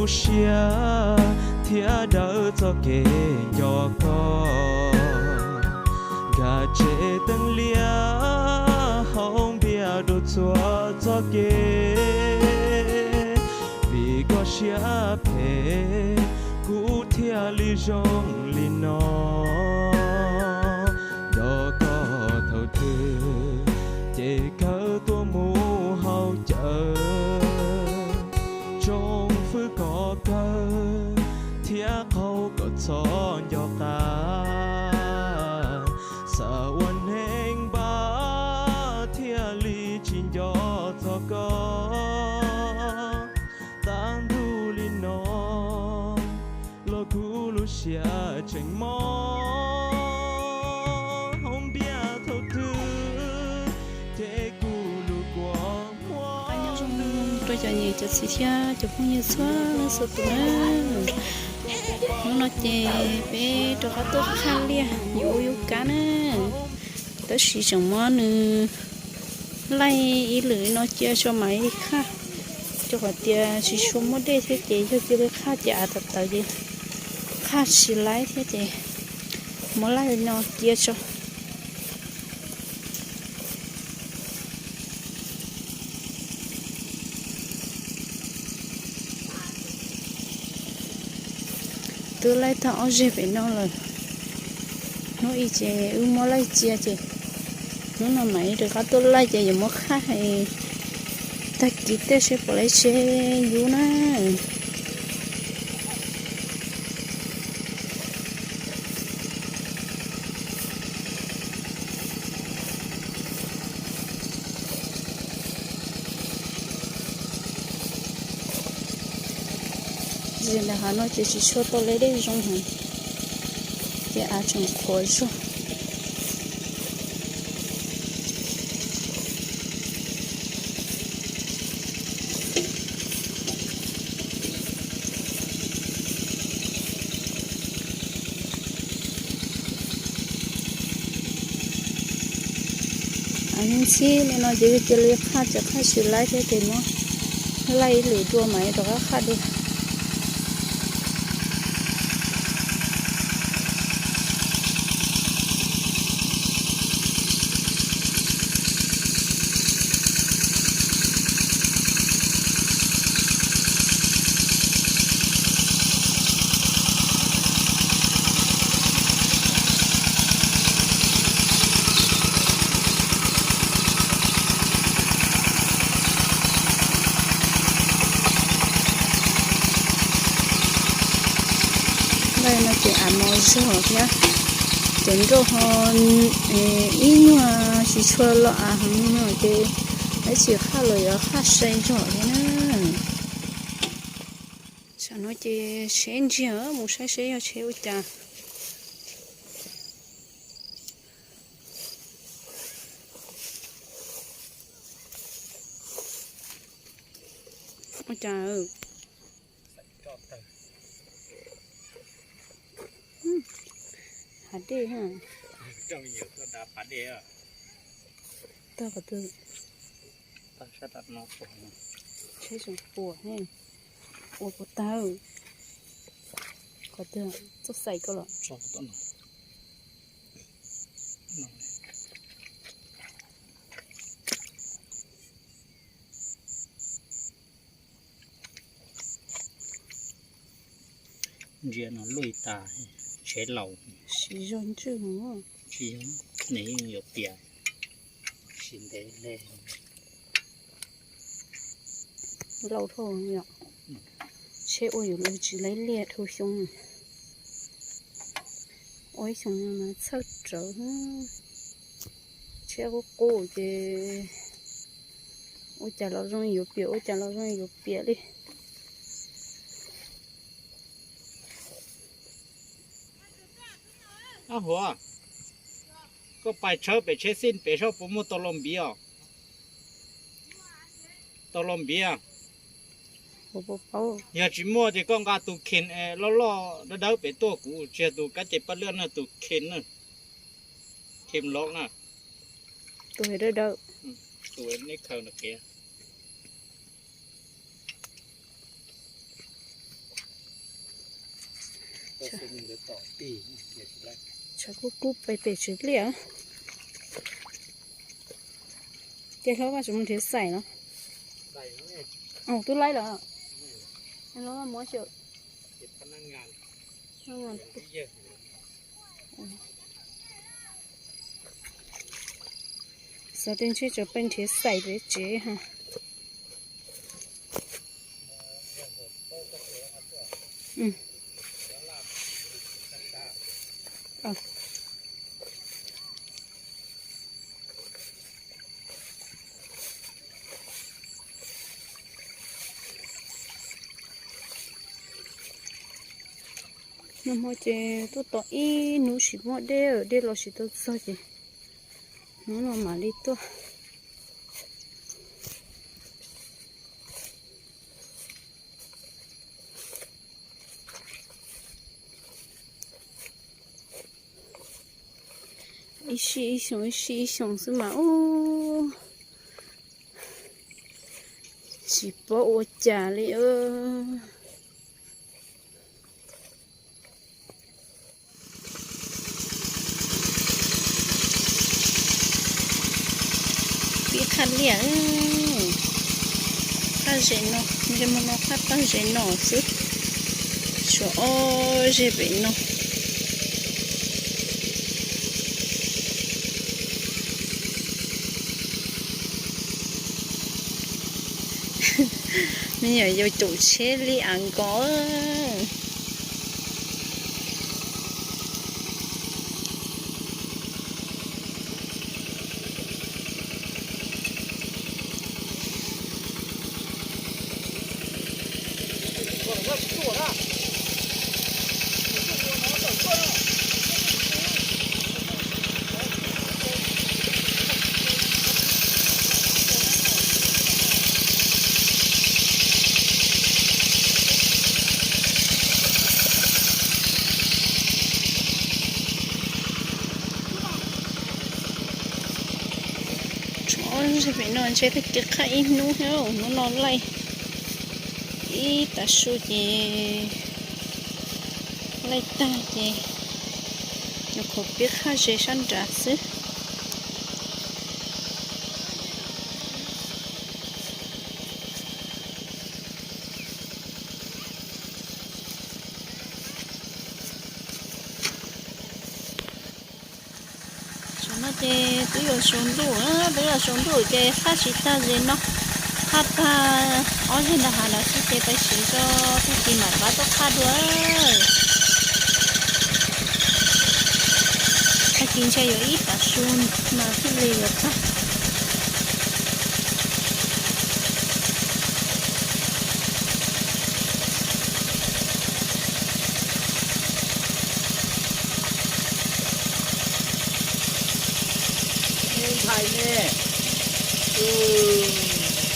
siab thiab dawb txoj kev nco koj. Nkag tsev teeb liab hauv npias dua txhua txoj kev, vim koj siab phem kuv thiaj li zoo li no. Nco koj thaum twg ces kawg tuaj mus haus cawv, tsoom fwb kom kawg thiab qaug kom txhob nco qab. Xav ua neeg npab thiaj li tsis nco txog koj. Tag ntuj li no los kuv lub siab tseem mob, hauv npias thaum twg ces kuv lub kua muag. Rau cov niam cov txiv thiab cov phooj ywg txhua leej txhua tus na. Hnub no ces peb rov qab tuaj qhaj liaj yuav ua yub kab na. Tab sis tseem muab nws laij ib lwm no cia tso mam li qhaj, rau qhov tias tsis tshua muaj dej thiab ces yog cia li qhaj ces av tawv tawv ces qhaj tsis laib thiab ces muab laij no cia tso. Twb laij tag ob zeg pem no lawm. Hnub ib ces wb muab laij cia ces hnub no mam li rov qab tuaj laij ces yuav muab qhaj tag kis tej seb puas laib tseb yub na. Zis ntawm hav no ces tsis tshua tau laib dej zoo heev, ces av tseem qhuav zog. Ntxhib li no ces cia li qhaj ces qhaj tsis laib thiab ces muab laij ib lwm dua mam li rov qab qhaj dua. Laij no ces av mos zog thiab, cov nroj ho ib nyuag tsis tshua los av heev no ces ib txhis qhaj los yuav qhaj sai zog thiab na. Tsam no ces tsheb ntsiag, mus saib seb yog tsheb ua cas. Ua cas hav dej, tag qhov twg? Tsheb tseem puas, ua puas tawg. Qhov twg? Txoj xaim ko los? Ntsia no luj tas, tsheb laus. Siv zog ntswj mus. Tsis yog, nws yeej yuav piam, siv ntev le. Laus dhau yom. Tsheb ua yuav luag tsis laib liaj dhau xyoo. Ua ib xyoos no mas txhawj rawv. Tsheb qub qub ces ua cas los zoo yuav piam, ua cas los zoo yuav piam li. Ab Huav, koj pais tshawb pem tsheb xij pem saib puas muaj tau los npiv os. Tau los npiv. Yog tsis muaj ces koj nqa tus khees loj loj dawb dawb pem tuaj, kuv tsis yog tus kab ces paj liaj na, tus khees na, khees loj na. Tus dawb dawb. Tus neb khaws ntawm kev. Tshav kub kub pes pem tsev liaj. Ces hlob Vaj tseem mus nrhiav xaim los? Twb laib lawm. Hlob Vaj muab xyaw. Xav tias ntshe tseem pes nrhiav xaim pem tsev ha. Nag hmo ces tuaj tos ib hnub tsis muaj dej, dej los tsis tau txog ces hnub no mam li tuaj. Ib sij ib xyoos ib sij ib xyoos xwb mas ub, tsis paub ua cas li. Pib qhaj liaj, qhaj zem no, ze mo no qhaj tag zem no xwb, tshuav ob zej pem no. Me nyuam yaus caum tsheb li av nkaus. Tshuav ob zej pem no ntshe tag kis qhaj ib hnub thiab, hnub no laij ib tav su ces laij tag ces nyuam qhuav pib qhaj ze sab nrad xwb. Tam no ces twb yuav tsaus ntuj, twb yuav tsaus ntuj ces qhaj tsis tag ze no, qhaj tag ob zej nram hav ntawd xwb ces pais siv tso, tag kis mam rov qab tuaj qhaj dua. Tag kis ntshe yuav ib tav su mas thiaj li yuav tag.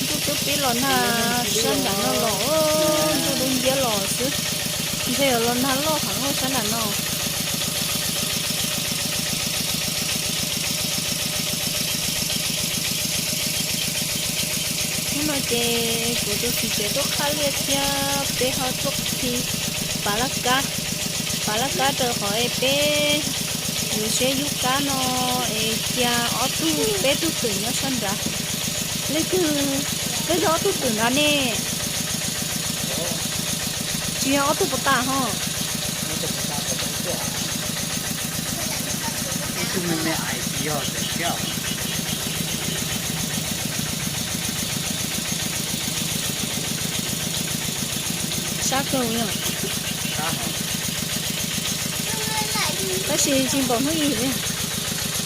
Ntuj twb pib los nag sab nram no los, ntuj dub nciab los xwb. Ntshe yuav los nag loj heev sab nram no. Hnub no ces kuv tus txiv tsev tuaj qhaj liaj thiab peb ho tuaj khi pav laj kab, pav laj kab rau qhov es peb yuav seb yub kab no es cia ob tug peb tug twm nyob sab nrad. Leej twg, leej twg ob tug twm nrad ne? Tsis yog ob tug puas tas ho? Sab kawg li. Tab sis tsis npaum hnub ib li.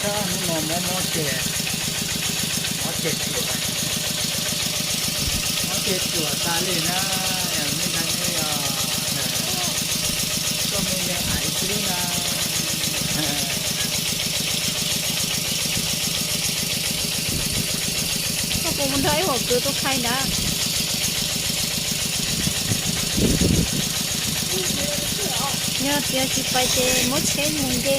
Hnub no mob mob ceg, mob ceg ruam, mob ceg ruam tas li na. Me ntxhais, koj me me aiv xwb na. Koj puas mus nrog ib huam kwv tuaj khai nrad? Yog tias tsis pais ces muab tsheb mus nce,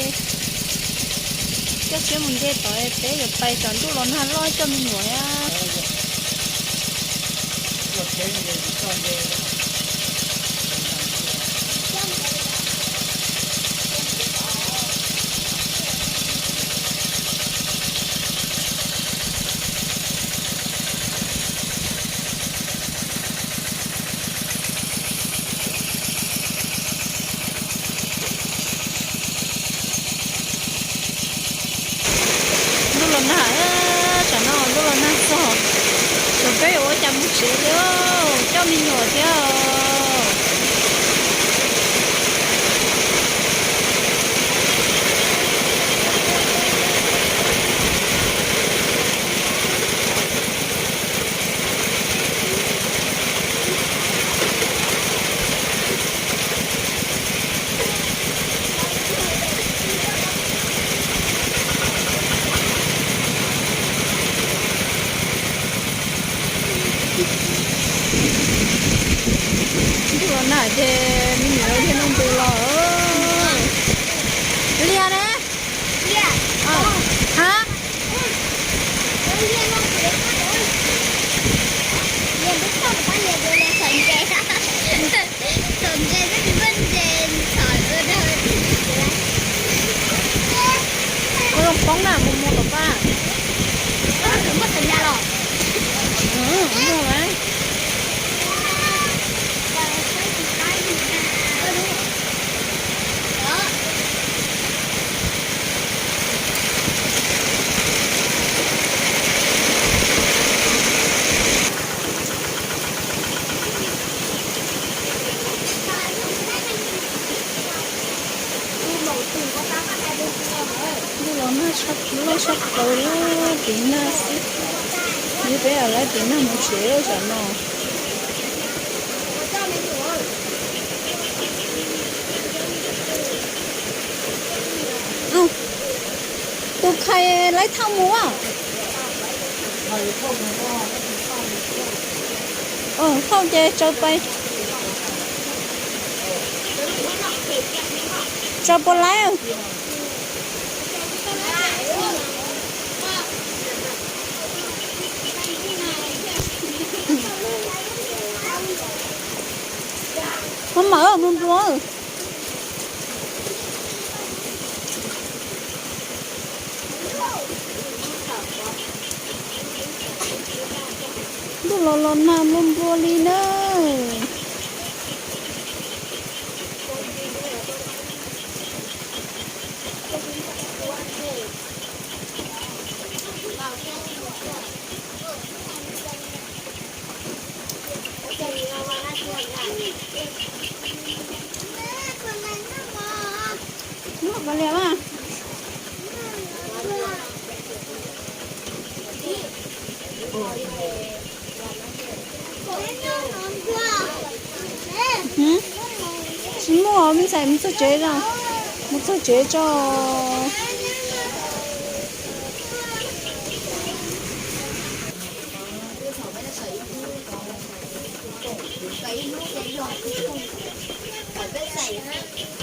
coj tsheb mus nce tod, peb yuav pais tsam ntuj los nag loj coj me nyuam. Tsev li, coj me nyuam thiab. Ntuj los nag ces me nyuam thiaj noj ntu los. Liaj ne? Ha? Ua zoo poob na, mus mus tom qab. Muaj mas. Ntuj los nag loj tshaj plaws, tiv nag xwb. Yog peb lawv tiv nag mus tsev zaum no. Tus Khais laib thauj mus a. Thauj ces tsaws pais. Tsaws puas laib? Maj mam mus nplua. Ntuj los los nag nplua nplua li na. Muab qhov liam mas. Tsis muaj, me ntxhais mus txog tsev tso, mus txog tsev tso.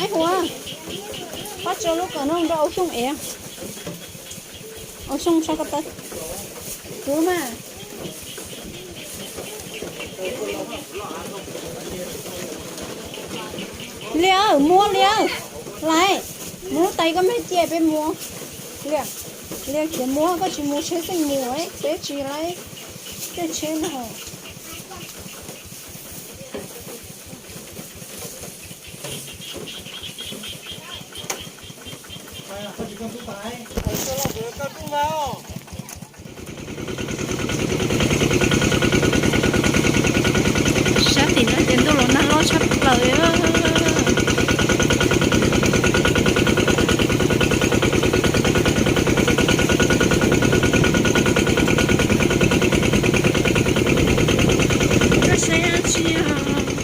Aib Huab, pab tso lub qhov no rau Au Xyooj ev. Au Xyooj sab ko taw. Kwv mas. Liaj, mus Liaj. Laiv, mus lub tais koj me cia peb mus. Liaj, Liaj khiav mus, koj tsis mus tsheb xeej mus, peb tsis laiv tej tsheb no. Sab tim no ces ntuj los nag loj tshaj plaws. Koj saib dab tsi os?